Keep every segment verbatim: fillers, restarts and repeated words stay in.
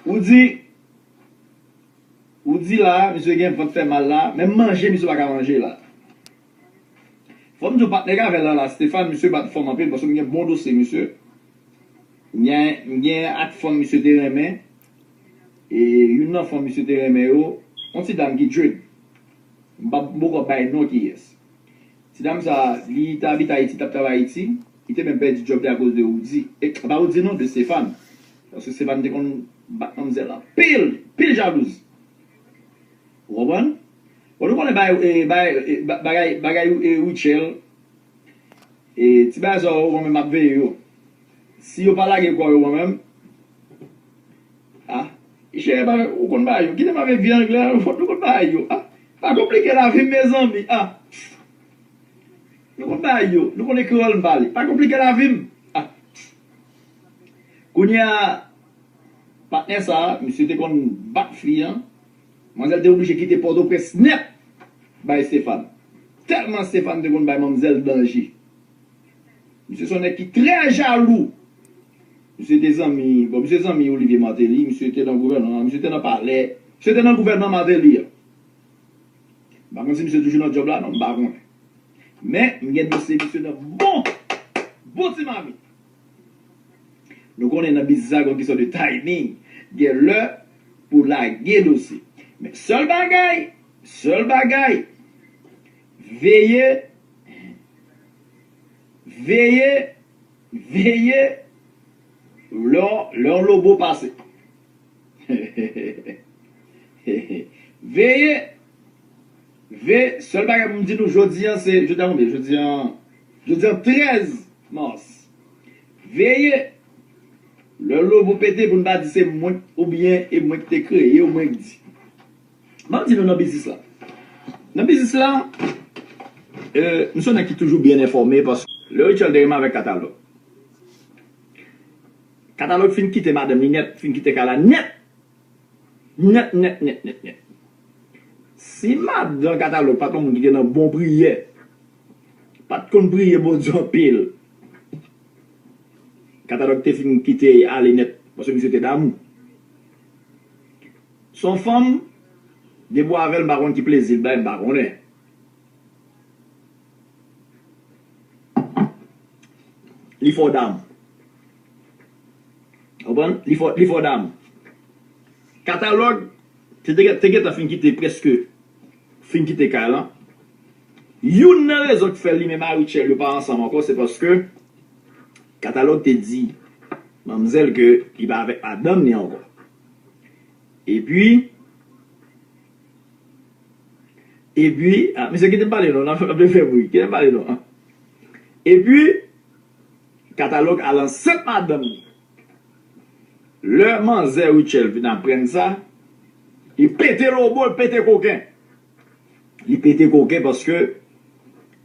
Ou di, ou di la, misye gen vant fè mal la, menm manje misye pa ka manje la. Fò m di w patnè k avè l la, la, Stéphane, misye bat fanm anpil, paske m gen bon dosye misye. M gen, m gen ak fanm misye te renmen. E youn nan fanm misye te renmen yo, yon ti dam ki dread. M pa, m poko bay non kiyès. Ti dam sa, li te abite Ayiti, t ap travay Ayiti. Li te menm pèdi djòb li akoz de Woody. E, pa Woody non, de Stéphane. Paske Stéphane te konn bat manmzèl anpil, pil jalouz. Ou konprann? Bon, nou konnen bagay, e, bagay, e, ba- bagay, bagay, e, Rutshelle. E, ti bagay sa yo, mwen menm m ap veye yo. Si yo pa lage kò yo, mwen menm, ah, chè, ba- ou konn bagay yo. Kite m avèk vye anglè, nou konn bagay yo. Ah, pa konplike lavi m, mezanmi. Ah, nou konn bagay yo. Nou konnen kreyòl m pale. Pa konplike lavi m. Ah. Kounye a, patnè sa a, misye te konn bat fi an. Manzèl te oblije kite Pòtoprens nèt bay Stéphane. Tèlman Stéphane te konn bay manmzèl danje. Misye se yon nèg ki trè jalou. Misye te zanmi, bon, misye zanmi Olivier Martelly, misye te nan gouvènman, misye te nan palè, misye te nan gouvènman Martelly an. M pa konn si misye toujou nan djòb la, non, m pa konnen. Men, m gen dosye misye nan bon, bon ti mamit. Nou konnen nan biznis la, gon kesyon de timing. Gen lè pou lage dosye. Men sèl bagay, sèl bagay, veye, veye, veye, lè, lè yon lobo pase. Veye, veye, sèl bagay pou m di nou, jodi an se, jodi an konbyen? Jodi an, jodi an trèz mas. Veye, lè lobo pete pou n pa di se mwen oubyen e mwen ki te kreye yo, mwen ki di. Ban m di nou nan biznis la. Nan biznis la, euh, m se yon nèg ki toujou byen enfòme paske lè Rutshelle te renmen avèk Katalòg. Katalòg fin kite madanm li nèt, fin kite kay la nèt. Nèt, nèt, nèt, nèt, nèt. Si madan Katalòg pa t yon moun ki te nan bon priyè, pa t konn priye Bondye anpil, Katalòg te fin kite ale nèt, paske misye te damou. Se yon fanm, depi w avè l, m pa konn ki plezi l bay, m pa konnen. Li fò damou. Ou konprann? Li fò, li fò damou. Katalòg, te, te, te gentan fin kite, prèske fin kite kay lan. Youn nan rezon ki fè li menm a Rutshelle yo pa ansanm ankò, se paske Katalòg te di manmzèl ke li pa avèk madanm li ankò. Epi, epi, ah, mesye, kite m pale non, n ap, n ap fè bri, kite m pale non. Epi, Katalòg al ansent madanm li. Lè manzè Rutshelle vin aprann sa, li pete lobo, li pete koken. Li pete koken paske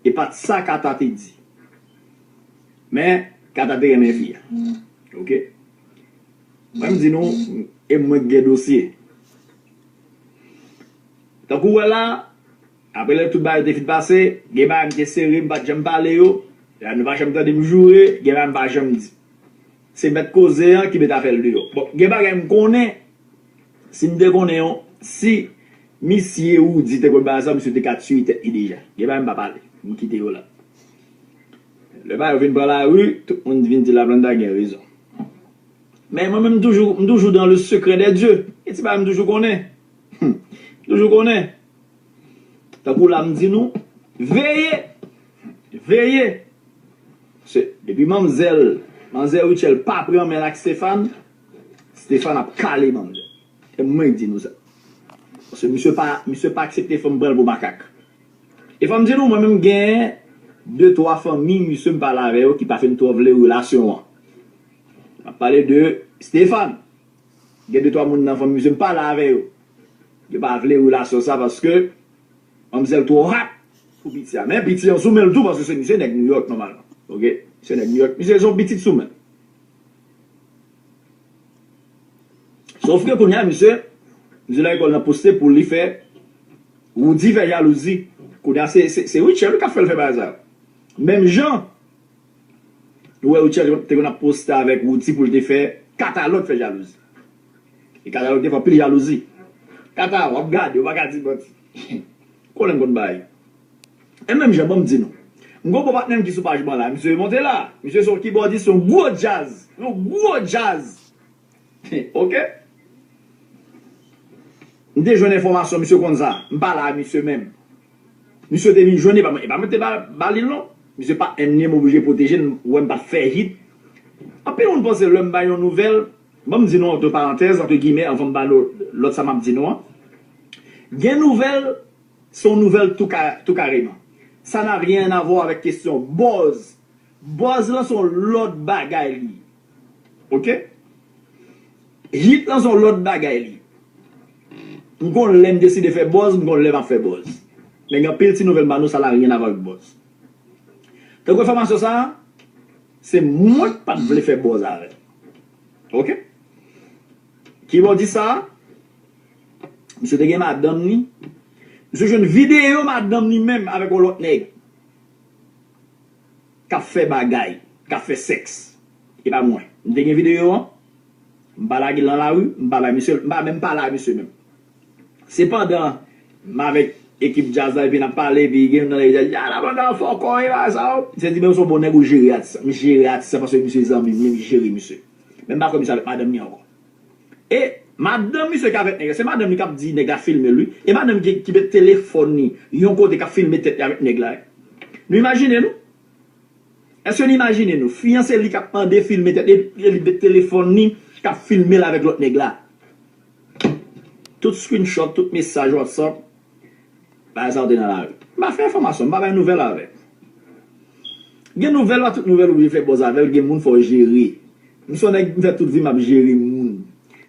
e pa t sa Kata te di. Men, Kata te renmen fi a. Oke? Mwen, m di nou, e mwen ki gen dosye. Tankou w wè la, apre lè tout bagay te fin pase, gen bagay m te sere, m pa t janm pale yo. La, nou pa janm tande m joure, gen bagay m pa janm di. Se mèt koze an ki mèt afè l deyò. Bon, gen bagay m konnen, si m te konnen yon, si misye Woody te konn bagay sa, misye te ka tiye tèt li deja. Gen bagay m pa pale, m kite yo la. Lè bagay yo vin pran lari, tout moun vin di Laplanta gen rezon. Men mwen menm, m toujou, m toujou dans le secret des dieux. Gen ti bagay m toujou konnen. M toujou konnen. Tankou la m di nou, veye, veye. Se, depi manmzèl, manzè Rutshelle pa pran men l ak Stéphane, Stéphane ap kale manmzèl. E mwen k di nou sa. Paske misye pa, misye pa aksepte fanm pran l pou makak. E fò m di nou, mwen menm gen de twa fanmi misye m pale avè yo ki pa fin twò vle relasyon an. M ap pale de Stéphane. Gen de twa moun nan fanmi misye m pale avè yo. Yo pa vle relasyon sa paske manmzèl twò hot pou piti a. Men piti an sou men l tou paske se misye nèg Nouyòk nòmalman. Oke? Misye nèg Nouyòk. Misye se yon pitit sou men l. Sofke kounye a, misye, misye nan lekòl nan poste pou li fè Woody fè jalouzi. Kounye a, se, se, se Rutshelle wi k ap fè l fè bagay sa yo. Menm jan, nou wè Rutshelle te konn ap poste avèk Woody pou l te fè Katalòg fè jalouzi. Kata yo te fè pil jalouzi. Kata, w ap gade, w pa ka di manti. Konnen m konn bay. E menm jan, ban m di nou. M gon bon patnè m ki sou paj mwen la. Misye monte la. Misye se yon kibòdis, yon gwo djaz. Yon gwo djaz. Ok? M te jwenn enfòmasyon, misye konn sa. M pale a misye menm. Misye te vin jwenn, e pa mwen, e pa mwen te ba, ba li l non. Misye pa enmi m, oblije pwoteje l, m wè m pa t fè hit. Anpil moun panse lè m bay yon nouvèl, ban m di nou, ant parantèz, ant gimè, anvan m ba nou lòt sa m ap di nou an. Gen nouvèl, se yon nouvèl tou ka, tou kareman. Sa na ryen a vwa avèk kesyon buzz. Buzz lan se yon lòt bagay li ye. Ok? Hit lan se yon lòt bagay li ye. M konn lè m deside fè buzz, m konn lè m ap fè buzz. Men gen anpil ti nouvèl m ba nou, sa na ryen a vwa avèk buzz. Tankou enfòmasyon sa a, se mwen k pa t vle fè buzz avè l. Ok? Kibòdis sa a, misye te gen madanm li. Misye jwenn videyo madanm li menm avèk yon lòt nèg k ap fè bagay, k ap fè sèks. E pa mwen. M te gen videyo an. M pa lage l nan lari, m pa bay misye, m pa menm pale a misye menm. Sepandan, m avèk ekip djaz la, epi n ap pale, epi gen youn nan nèg yo di, "Ya, la banda fò kò, e bagay sa yo." Misye di, "Men ou se yon bon nèg, ou jere atis la." M jere atis la paske misye zanmi m, men m jere misye. Men m pa kwè misye avèk madanm li ankò. E madanm misye ki avèk nèg la, se madanm li k ap di nèg la filme l, wi. E madanm ki, ki met telefòn li yon kote k ap filme tèt li avèk nèg la, wi. Nou imajine nou? Èske nou imajine nou? Fiyanse li k ap mande filme tèt li, e li met telefòn li k ap filme l avèk lòt nèg la. Tout screenshot, tout mesaj WhatsApp, bagay sa yo te nan lari. M pa fè enfòmasyon, m pa bay nouvèl avè l. Gen nouvèl, pa tout nouvèl ou vle fè buzz avè l, gen moun fò w jere. M se yon nèg, m fè tout vi m ap jere moun.